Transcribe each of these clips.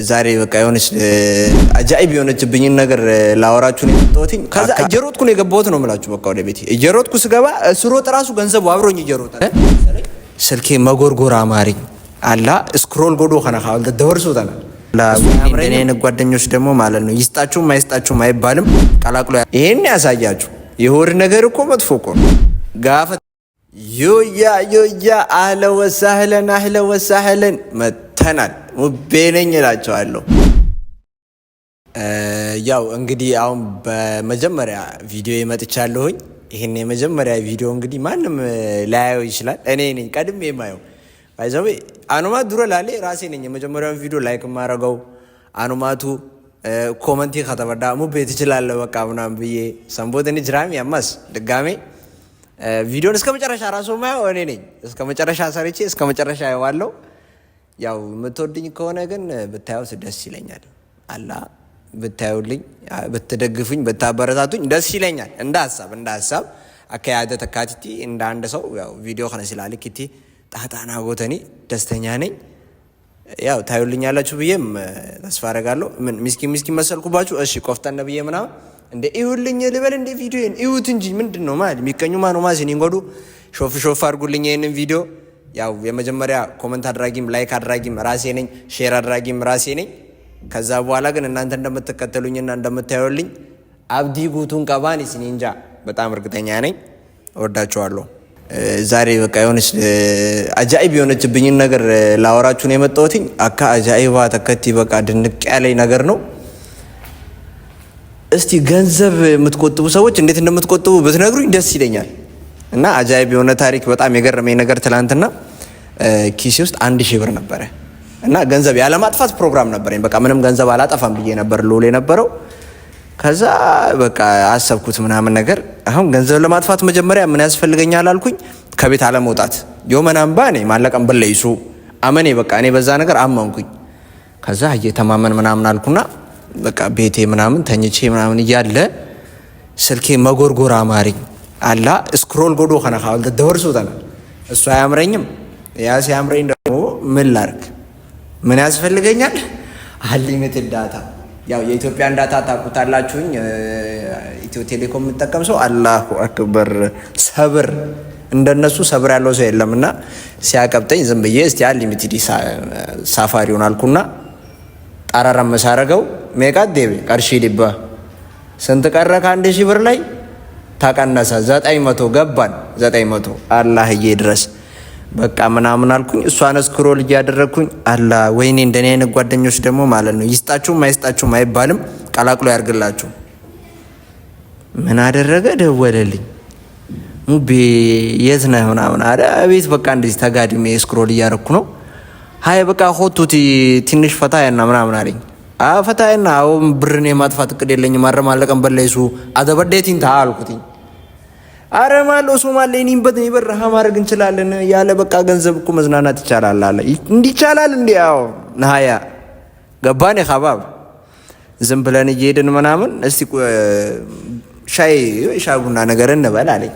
ዛሬ በቃ የሆነች አጃኢብ የሆነችብኝን ነገር ላወራችሁ ነው የመጣሁት። ከዛ እየሮጥኩ ነው የገባሁት ነው የምላችሁ። በቃ ወደ ቤቴ እየሮጥኩ ስገባ ስሮጥ ራሱ ገንዘቡ አብሮኝ እየሮጠ ስልኬ መጎርጎር አማርኝ አላ scroll godhuu kana ደወርሶታል። እንደኔ አይነት ጓደኞች ደግሞ ማለት ነው ይስጣችሁም አይስጣችሁም አይባልም። ቀላቅሎ ይሄን ያሳያችሁ። የሆድ ነገር እኮ መጥፎ እኮ ነው። ጋፈ ዮያ ዮያ أهلا وسهلا أهلا وسهلا መተናል። ሙቤ ነኝ እላቸዋለሁ። ያው እንግዲህ አሁን በመጀመሪያ ቪዲዮ መጥቻለሁኝ። ይህን የመጀመሪያ ቪዲዮ እንግዲህ ማንም ላያየው ይችላል። እኔ ነኝ ቀድሜ የማየው። By the way anuma dura laalee ራሴ ነኝ የመጀመሪያውን ቪዲዮ like የማረገው። Anumatu comment katabadha ሙቤ ትችላለህ በቃ ምናምን ብዬ ሰንቦትን ጅራሚ አማስ ድጋሜ ቪዲዮን እስከ መጨረሻ ራሱ ማየው እኔ ነኝ። እስከ መጨረሻ ሰርቼ እስከ መጨረሻ አየዋለሁ። ያው የምትወድኝ ከሆነ ግን ብታዩት ደስ ይለኛል። አላ ብታዩልኝ፣ ብትደግፉኝ፣ ብታበረታቱኝ ደስ ይለኛል። እንደ ሀሳብ እንደ ሀሳብ አካያደ ተካቲቲ እንደ አንድ ሰው ያው ቪዲዮ ከነ ስላልክቲ ጣጣና ጎተኒ ደስተኛ ነኝ። ያው ታዩልኛላችሁ ብዬም ተስፋ አደርጋለሁ። ምን ሚስኪን ሚስኪን መሰልኩባችሁ? እሺ ቆፍጠን ብዬ ምናምን እንደ እዩልኝ ልበል እንደ ቪዲዮን እዩት እንጂ ምንድን ነው ማለት የሚቀኙ ማነው ማሲን ይንጎዱ ሾፍ ሾፍ አድርጉልኝ ይህንን ቪዲዮ። ያው የመጀመሪያ comment አድራጊም like አድራጊም ራሴ ነኝ፣ share አድራጊም ራሴ ነኝ። ከዛ በኋላ ግን እናንተ እንደምትከተሉኝና እንደምታዩልኝ abdii guutuun qaban isiniin እንጃ በጣም እርግጠኛ ነኝ። እወዳችኋለሁ። ዛሬ በቃ የሆነች አጃኢብ የሆነችብኝን ነገር ላወራችሁ ነው የመጣሁት። akka ajaa'ibaa takkatti በቃ ድንቅ ያለኝ ነገር ነው። እስቲ ገንዘብ የምትቆጥቡ ሰዎች እንዴት እንደምትቆጥቡ ብትነግሩኝ ደስ ይለኛል። እና አጃኢብ የሆነ ታሪክ በጣም የገረመኝ ነገር ትላንትና ኪሴ ውስጥ 1,000 ብር ነበረ እና ገንዘብ ያለማጥፋት ፕሮግራም ነበረኝ። በቃ ምንም ገንዘብ አላጠፋም ብዬ ነበር ልውል የነበረው። ከዛ በቃ አሰብኩት ምናምን ነገር አሁን ገንዘብ ለማጥፋት መጀመሪያ ምን ያስፈልገኛል አልኩኝ። ከቤት አለመውጣት ዮመናምባ እኔ ማለቀም በለይሱ አመኔ በቃ እኔ በዛ ነገር አመንኩኝ። ከዛ እየተማመን ምናምን አልኩና በቃ ቤቴ ምናምን ተኝቼ ምናምን እያለ ስልኬ መጎርጎር አማርኝ አላ scroll godhuu kana ደወርሶታል። እሱ አያምረኝም። ያ ሲያምረኝ ደግሞ ምን ላርግ? ምን ያስፈልገኛል? Unlimited data። ያው የኢትዮጵያን data ታውቁታላችሁኝ። ኢትዮ ቴሌኮም የምጠቀም ሰው الله أكبر ሰብር እንደነሱ ሰብር ያለው ሰው የለም። እና ሲያቀብጠኝ ዝም ብዬ እስቲ unlimited ሳፋሪውን አልኩና ጣራራ መሳረገው meeqa deebi'e qarshii dhibba ስንት ቀረ? ከ1,000 ብር ላይ ተቀነሰ 900 ገባን። 900 አላህዬ ድረስ በቃ ምናምን አልኩኝ። እሷን scroll እያደረግኩኝ አላ ወይኔ እንደኔ አይነት ጓደኞች ደግሞ ማለት ነው ይስጣችሁም አይስጣችሁም አይባልም፣ ቀላቅሎ ያርግላችሁ። ምን አደረገ? ደወለልኝ። ሙቤ የት ነህ ምናምን አለ። ቤት በቃ እንደዚህ ተጋድሜ scroll እያደረኩ ነው። ሀይ በቃ ሆቱቲ ትንሽ ፈታ ያና ምናምን አለኝ። ፈታ ያና አሁን ብርን የማጥፋት እቅድ የለኝም። አረማለቀን በለይሱ አዘበዴቲን ታ አልኩትኝ። አረማለሁ ሶማሌ እኔም በት በረሃ ማድረግ እንችላለን ያለ በቃ ገንዘብ እኮ መዝናናት ይቻላል አለ። እንዲህ ይቻላል እንዲ ያው ነሀያ ገባን ከባብ ዝም ብለን እየሄድን ምናምን እስቲ ሻይ ሻይ ቡና ነገር እንበል አለኝ።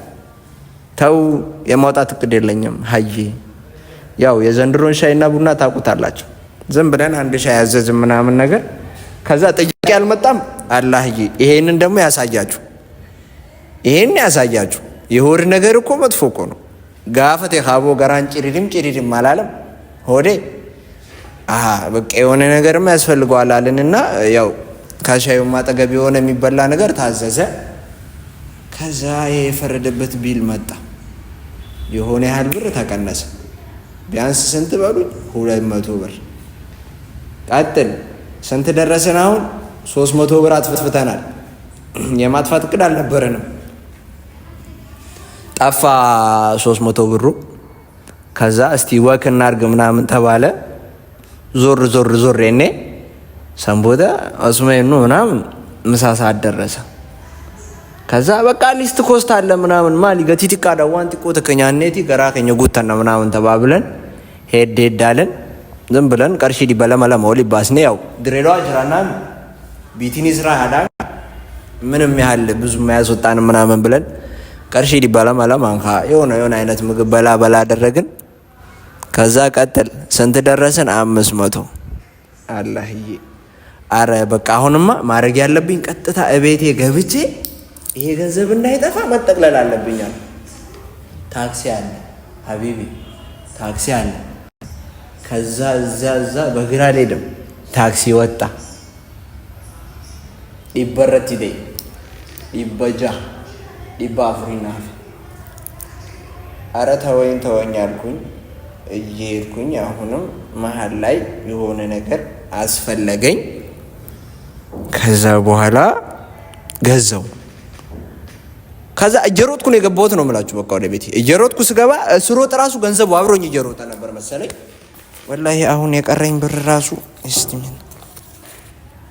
ተው የማውጣት እቅድ የለኝም። ሀይ ያው የዘንድሮን ሻይና ቡና ታውቁታላችሁ። ዝም ብለን አንድ ሻይ ያዘዝን ምናምን ነገር ከዛ ጥያቄ አልመጣም። አላህዬ ይሄንን ደግሞ ያሳያችሁ፣ ይሄን ያሳያችሁ። የሆድ ነገር እኮ መጥፎ እኮ ነው። ጋፈቴ ካቦ ገራን ጭሪድም ጭሪድም አላለም ሆዴ በቃ የሆነ ነገርም ያስፈልገዋል አለንና ያው ከሻዩ አጠገብ የሆነ የሚበላ ነገር ታዘዘ። ከዛ የፈረደበት ቢል መጣ። የሆነ ያህል ብር ተቀነሰ። ቢያንስ ስንት በሉኝ? 200 ብር። ቀጥል ስንት ደረስን? አሁን 300 ብር አጥፍተናል። የማጥፋት እቅድ አልነበረንም። ጠፋ 300 ብሩ። ከዛ እስቲ walk እናርግ ምናምን ተባለ። ዞር ዞር ዞር ኔ ሰንቦተ ኦስመኑ ምናምን ምሳ ሰዓት ደረሰ። ከዛ በቃ least cost አለ ምናምን maali gatii xiqqaadha waan xiqqoo tokko nyaanneeti garaa keenya guuttanna ምናምን ተባብለን ሄድ ሄድ አለን። ዝም ብለን qarshii dhibba lama lama wal baasne ያው ድሬዳዋ ጅራና ቢቲኒ ስራ ሀዳ ምንም ያህል ብዙ የማያስወጣን ምናምን ብለን qarshii dhibba lama lama አንካ የሆነ የሆነ አይነት ምግብ በላ በላ አደረግን። ከዛ ቀጥል ስንት ደረስን? 500። አላህዬ፣ አረ በቃ አሁንማ ማድረግ ያለብኝ ቀጥታ እቤቴ ገብቼ ይሄ ገንዘብ እንዳይጠፋ መጠቅለል አለብኛል። ታክሲ አለ حبيبي፣ ታክሲ አለ። ከዛ እዛ እዛ በግራ አልሄድም። ታክሲ ወጣ። Dhibbarratti ta'e 600 400 ናፍ። አረ ተወኝ ተወኝ አልኩኝ። እየሄድኩኝ አሁንም መሀል ላይ የሆነ ነገር አስፈለገኝ። ከዛ በኋላ ገዛው። ከዛ እየሮጥኩ ነው የገባሁት ነው የምላችሁ። በቃ ወደ ቤቴ እየሮጥኩ ስገባ ስሮጥ ራሱ ገንዘቡ አብሮኝ እየሮጠ ነበር መሰለኝ። ወላሂ አሁን የቀረኝ ብር ራሱ እስቲ ምን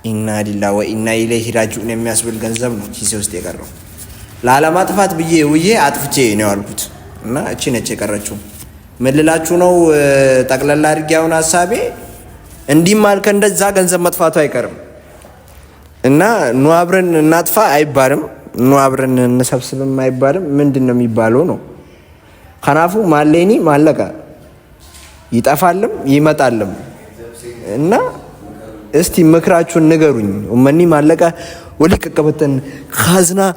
إنا لله وإنا إليه راجعون የሚያስብል ገንዘብ ነው ኪሴ ውስጥ የቀረው። ላለማጥፋት ብዬ ውዬ አጥፍቼ ነው ያልኩት እና እቺ ነች የቀረችው። ምን ልላችሁ ነው ጠቅለላ አድርጌ አሁን ሀሳቤ እንዲህም አልከ እንደዛ ገንዘብ መጥፋቱ አይቀርም እና ኑ አብረን እናጥፋ አይባልም፣ ኑ አብረን እንሰብስብም አይባልም። ምንድን ነው የሚባለው ነው kanaafuu maallaqni maallaqa ይጠፋልም ይመጣልም እና እስቲ ምክራችሁን ንገሩኝ። Ummanni maallaqa wali qaqqabatan kaaznaa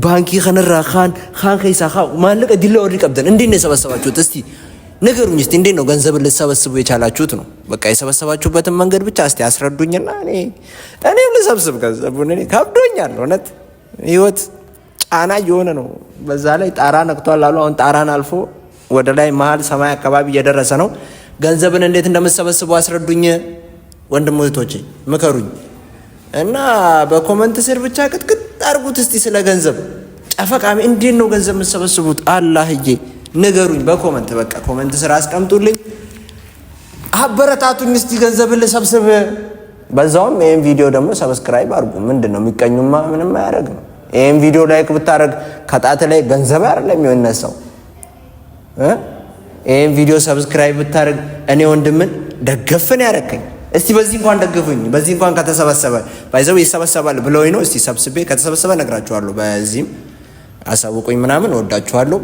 baankii kanarraa kaan kaan keessaa kaa maallaqa dilla warri qabdan እንዴት ነው የሰበሰባችሁት? እስቲ ንገሩኝ። እስቲ እንዴት ነው ገንዘብን ልትሰበስቡ የቻላችሁት ነው? በቃ የሰበሰባችሁበትን መንገድ ብቻ እስቲ አስረዱኝና እኔም ልሰብስብ ገንዘቡን። እኔ ከብዶኛል፣ እውነት ህይወት ጫና እየሆነ ነው። በዛ ላይ ጣራ ነክቷል አሉ። አሁን ጣራን አልፎ ወደ ላይ መሀል ሰማይ አካባቢ እየደረሰ ነው። ገንዘብን እንዴት እንደምትሰበስቡ አስረዱኝ ወንድም እህቶቼ፣ ምከሩኝ እና በ comment ስር ብቻ ቅጥቅጥ አድርጉት እስቲ ስለ ገንዘብ ጨፈቃሚ እንዴት ነው ገንዘብ የምትሰበስቡት? አላህዬ ንገሩኝ በ comment በቃ comment ስር አስቀምጡልኝ፣ አበረታቱኝ እስቲ ገንዘብን ልሰብስብ። በዛውም ይህን ቪዲዮ ደግሞ subscribe አድርጉ። ምንድን ነው የሚቀኙማ ምንም አያደርግም። ይህን ቪዲዮ like ብታደርግ ከጣት ላይ ገንዘብ አይደለም የሚነሳው። ይህን ቪዲዮ subscribe ብታደርግ እኔ ወንድምን ደገፍን ያደረከኝ። እስቲ በዚህ እንኳን ደግፉኝ። በዚህ እንኳን ከተሰበሰበ ባይዘው ይሰበሰባል ብለውኝ ነው። እስቲ ሰብስቤ ከተሰበሰበ እነግራችኋለሁ። በዚህም አሳውቁኝ ምናምን። ወዳችኋለሁ።